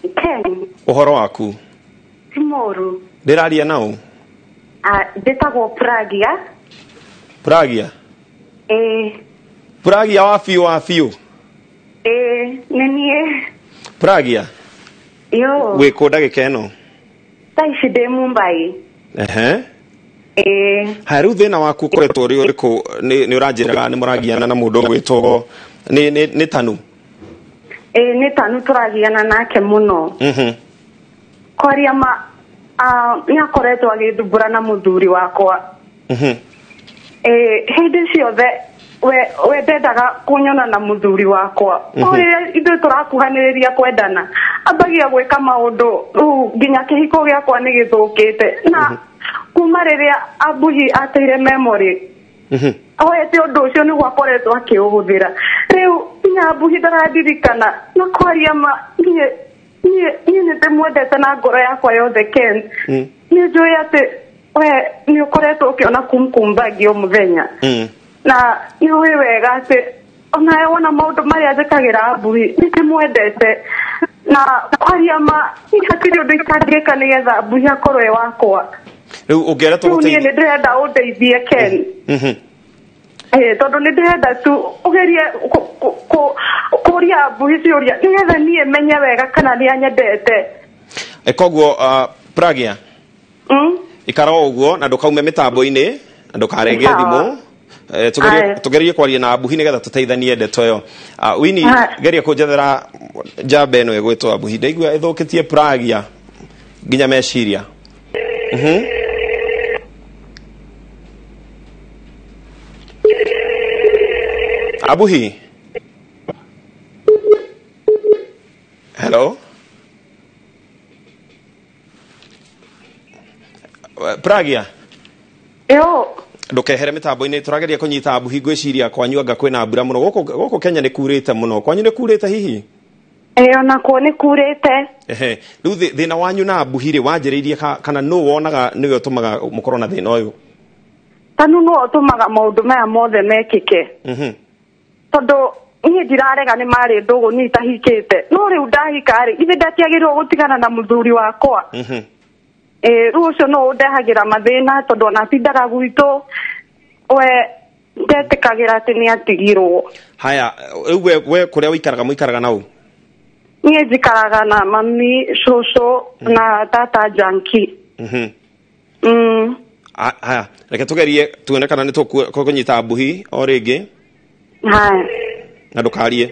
Ken. Ũhoro waku? Ti mũru. Ndĩraria nao? Njĩtagwo Pragia. Pragia? Ĩĩ. Pragia wa biũ wa biũ? Ĩĩ, nĩ niĩ. Pragia? Yo. Wĩ kũ ndagĩka ĩno? Thaa ici ndĩ Mumbai. Ehe. Ĩĩ. Haya, rĩu thĩna waku ũkoretwo ũrĩ ũrĩkũ? Nĩ ũranjĩraga nĩ mũragiana na mũndũ ũgwĩtwo nĩ Tanu? Ĩĩ, nĩ Tanu tũragiana nake mũno. Mhm. Kwaria ma nĩ akoretwo agĩthumbũra na mũthuri wakwa. Mhm. Ĩĩ, hĩndĩ ciothe we ndendaga kũnyona na mũthuri wakwa. Mhm. O rĩrĩa ithuĩ tũrakuhanĩrĩria kwendana, ambagia gwĩka maũndũ rĩu nginya kĩhiko gĩakwa nĩ gĩthũkĩte. Na kuma rĩrĩa Abuhi ateire memory, Mhm. oete ũndũ ũcio nĩguo akoretwo akĩũhũthĩra. Rĩu nginya Abuhi ndaradirikana, na kwaria ma niĩ nĩ ndĩmwendete na ngoro yakwa yothe Ken. Nĩ njũĩ atĩ we nĩ ũkoretwo ũkĩona Kumkum Bhagya o mũthenya. Na nĩ ũĩ wega atĩ onawe wona maũndũ marĩa njĩkagĩra Abuhi nĩ ndĩmwendete. Na kwaria ma niĩ hatirĩ ũndũ itangĩka nĩgetha Abuhi akorwo e wakwa. Rĩu ũngĩenda Rĩu niĩ tũgũteithie? nĩ ndĩrenda ũndeithie Ken. Mhm. Tondũ nĩ ndĩrenda tu ũgerie kũria Abuhi ciũria nĩgetha niĩ menye wega kana nĩ anyendete. Koguo Pragia, ikara o ũguo na ndũkaume mĩtambo-inĩ na ndũkarenge Sawa. thimũ. Tũgerie kwaria na Abuhi nĩgetha tũteithanie ndeto ĩyo. Winnie, geria kũnjethera njamba ĩno ĩgwĩtwo Abuhi. Ndaigua ĩthũkĩtie Pragia nginya meciria. Mhm. Abuhi. Hello. Pragia. Yo. Ndukehere mitambo-inĩ, tũrageria kũnyita Abuhi, ngwĩciria kwanyu anga kwĩna mbura mũno. Gũkũ Kenya nĩ kurĩte mũno. Kwanyu nĩ kurĩte hihi? Ĩĩ, onakuo nĩ kurĩte. Ehe. Rĩu thĩna wanyu na Abuhi rĩ, wanjĩrĩirie kana nũ wonaga nĩwe ũtũmaga mũkorwo na thĩna ũyũ? Tanu nĩwe ũtũmaga maũndũ maya mothe mekĩke. Mhm. Tondũ niĩ ndirarega nĩ marĩ ndũgũ niĩ itahikĩte. No rĩu ndahika rĩ, ithe ndatiagĩrĩirwo gũtigana na mũthuri wakwa. Mhm. Rĩu ũcio no ũndehagĩra mathĩna tondũ ona atindaga gwitũ, we ndetĩkagĩra atĩ nĩ atigirwo. Haya, rĩu we kũrĩa ũikaraga, mũikaraga na ũ? Niĩ njikaraga na mami, cũcũ na tata Janki. Mhm. Haya, reke tũgerie tuone kana nĩ tũkũnyita Abuhi o rĩngĩ. Haya. Na ndũkarie.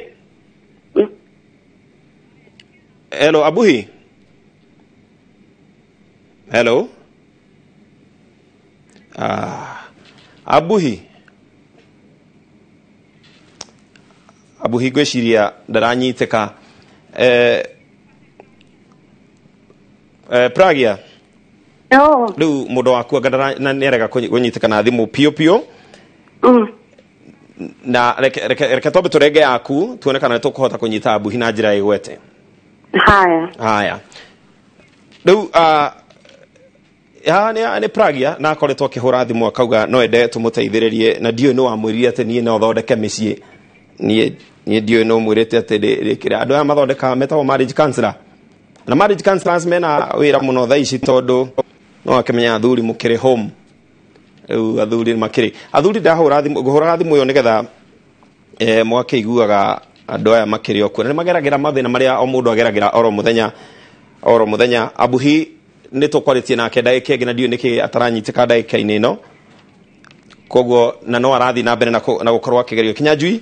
Hello, Abuhi. Hello. Abuhi. Abuhi ngwĩciria ndaranyitĩka. Pragia. Yo. Rĩu mũndũ waku anga na nĩarega kũnyitĩka na thimũ piũ piũ. Na reke twambe tũrenge yaku tuone kana nĩtũkũhota kũnyita Abuhi na njĩra ĩgwete. Haya. Haya. Rĩu, haha nĩ Pragia na akoretwo akĩhũra thimũ akauga no ende tũmũteithĩrĩrie, na ndiũĩ nĩ wamwĩrire atĩ niĩ no thondeke mĩciĩ. Niĩ ndiũĩ no mwĩrĩte atĩ ndĩkĩra. Andũ aya mathondekaga metagwo marriage counselor. Na marriage counselors mena wĩra mũno thaa ici tondũ no akĩmenya athuri mũkĩrĩ home. Rĩu athuri makĩrĩ. Athuri ndahũra thimũ, ngũhũraga thimũ ĩyo nĩgetha, mwakĩiguaga andũ aya makĩrĩ o kuo. Na nĩmageragĩra mathĩna marĩa o mũndũ ageragĩra oro mũthenya, oro mũthenya. Abuhi nĩ tũkwarĩtie nake ndagĩka ĩngĩ na ndiũĩ nĩkĩ ataranyitĩka ndagĩka-inĩ ĩno. Koguo na no arathiĩ na mbere na gũkorwo akĩgerio. Kinyanjui,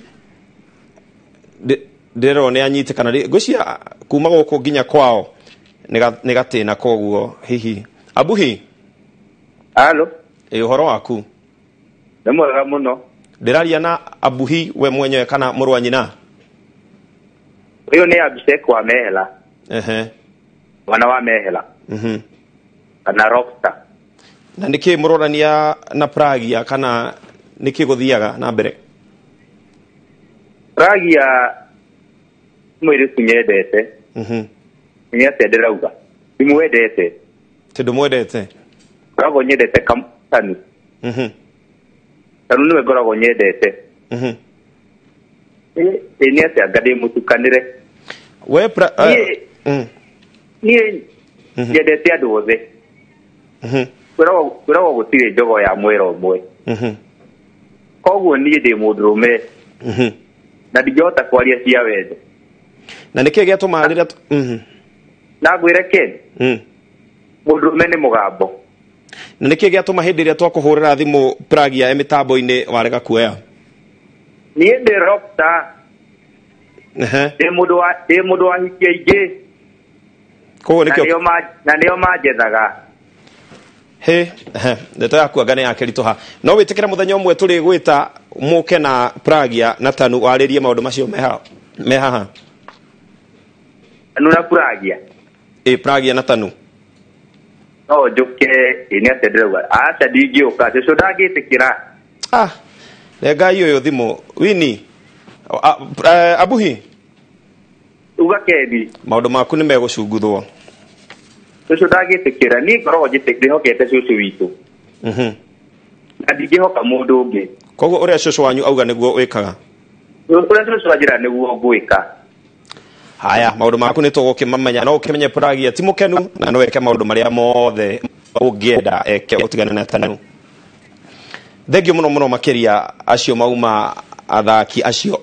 ndĩrerwo nĩ anyitĩkana. Ngwĩciria kuma gũkũ nginya kwao nĩ gatĩna, koguo hihi. Abuhi. Halo. Ĩ, ũhoro waku? Nĩ mwega mũno. Ndĩraria na Abuhi we mwenyewe kana mũrũ wa nyina? Ũyũ nĩ Abhishek wa Mehela. Ehe. Mwana wa Mehela. Mhm. Kana rockstar. Na nĩkĩ mũrorania na Pragia kana nĩkĩ gũthiaga na mbere? Pragia mũirĩtu nyendete. Mhm. Nĩ atĩa ndĩrauga? Ndimwendete. Ti ndũmwendete? Ngoragwo nyendete Tanu. Mhm. Tanu nĩwe ngoragwo nyendete. Mhm. Ĩ nĩ atĩa anga ndĩmũtukanĩre? We Niĩ Niĩ nyendete andũ othe. Kwĩragwo gũtirĩ njogo ya mwera ũmwe. Koguo niĩ ndĩ mũndũrũme na ndingĩhota kwaria cia wendo. Na nĩkĩ gĩatũma rĩrĩa Na ngwĩre Ken, mũndũrũme nĩ mũgambo. Na nĩkĩ gĩatũma hĩndĩ ĩrĩa twakũhũrĩra thimũ Pragia e mĩtambo-inĩ warega kuoya? Niĩ ndĩ rockstar. Ndĩ mũndũ wa hiki aingĩ. Koguo nĩkĩo na nĩo manjethaga. He, ndeto yaku anga nĩ yakĩritũha. No wĩtĩkĩre mũthenya ũmwe tũrĩ gwĩta mũke na Pragia na Tanu warĩrie maũndũ macio me haha. Tanu na Pragia? Ĩ, Pragia na Tanu. No njũke, ĩ nĩ atĩa ndĩrauga? Aca ndingĩũka, cũcũ ndangĩtĩkĩra. Ah, rengai ũyũ thimũ. Winnie, Abuhi. Uga Kendi. Maũndũ maku nĩ megũcunguthwo. Cũcũ ndangĩtĩkĩra, niĩ ngoragwo ndĩhokete cũcũ witũ. Na ndingĩhoka mũndũ ũngĩ. Koguo ũrĩa cũcũ wanyu auga nĩguo wĩkaga? Ũrĩa cũcũ anjĩra nĩguo ngwĩka. Haya, maũndũ maku nĩ tũgũkĩmamenya. No ũkĩmenye Pragia ti mũkenu na no eke maũndũ marĩa mothe ũngĩenda eke ũtigane na Tanu. Thengiũ mũno mũno makĩria acio mauma athaki acio.